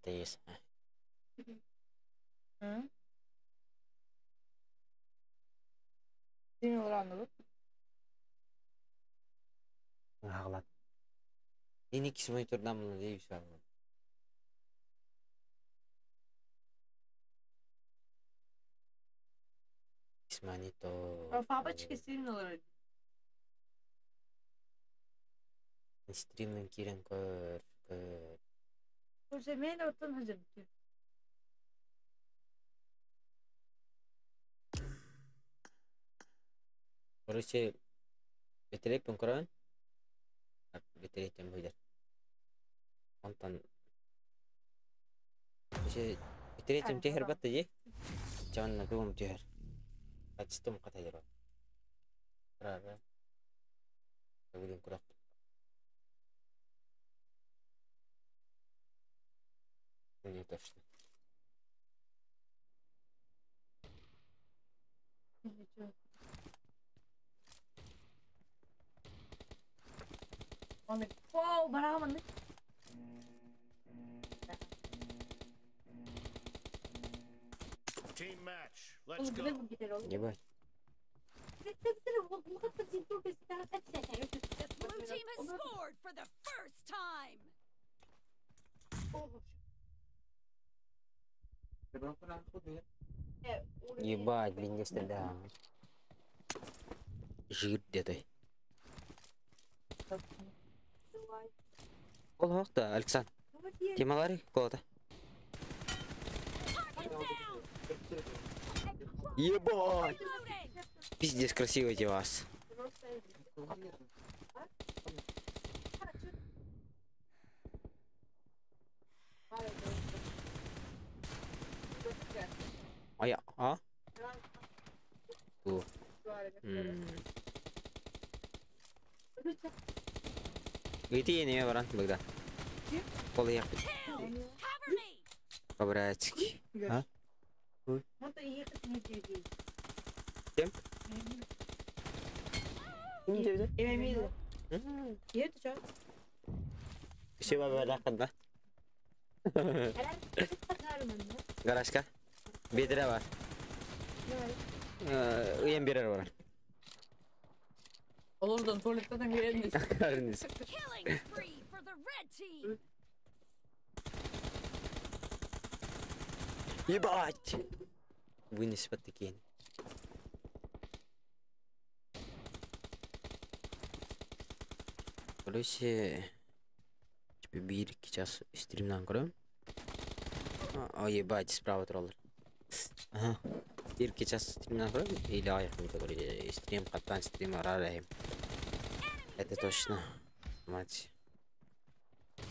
Это есть. Аҕалат. Ини кис монитордан надеюсь. Икс монитор. Папочки сильно. Стримнен киирэн көр, көр. Уже мен оттон хажым. Короче, бэтэрээппин көрөҕүн? Бэтэрээттэн быйдар. Онтон Короче, бэтэрээттэн түһэр батта дии. Чэ онно тугум түһэр. Качеством хатайар. Правда. Бүгүн курах. Не точно. Вау, бараман. Team match. Let's go. Ебать. The blue team has scored for the first time. Ебать, блин, если да. Жир где-то. Ол да, Александр. Темалары колота. Target down. Ебать! Reloading. Пиздец, красивый девас. А я, а? Ту. Иди не баран, Богдан. Пол я Kill. Cover me. по-братски. А? Кем? Все бабаракында. Гаражка. Бедре бар. Ыйан берер бар. Олордон туалеттен кирен. Карнис. Killing spree for the red team. Ебать! Вынес под такие. Короче, типа бир сейчас стримнан көрөм. А, ебать, справа троллер. Ага. Бир час стримнан көрөм или аяк не говори. Стрим каттан стрим арарайым. Это точно. Мать.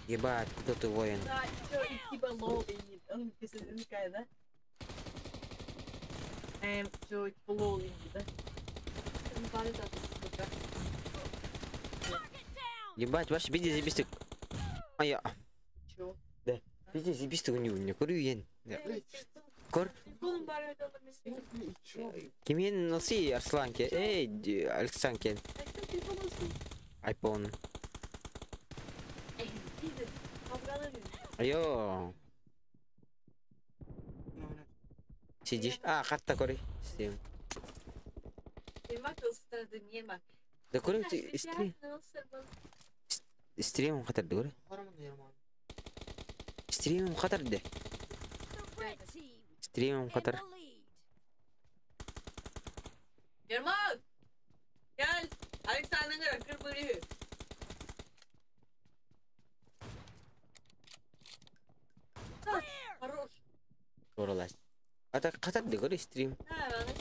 Ебать, кто ты воин? Да, чё, и типа лол, и он такая, да? Чё, типа лол, и да? Target down. Ебать, ваш пиздец заебистый. А я. Чё? Да. Пиздец заебистый у него, не курю ен. Кор. Кимин носи Арсланке. Эй, Алексанке. Айпон. Айо. Сидишь. А, хатта кори. Стрим. Да кори ты стрим. Стрим хатар да кори. Стрим хатар да. The red team Стрим in хатар. the lead. Ермак! Gel! Alexander'ın kırmızı. Clear. Хорош. Оралас. А так хатар да кори стрим. Да, она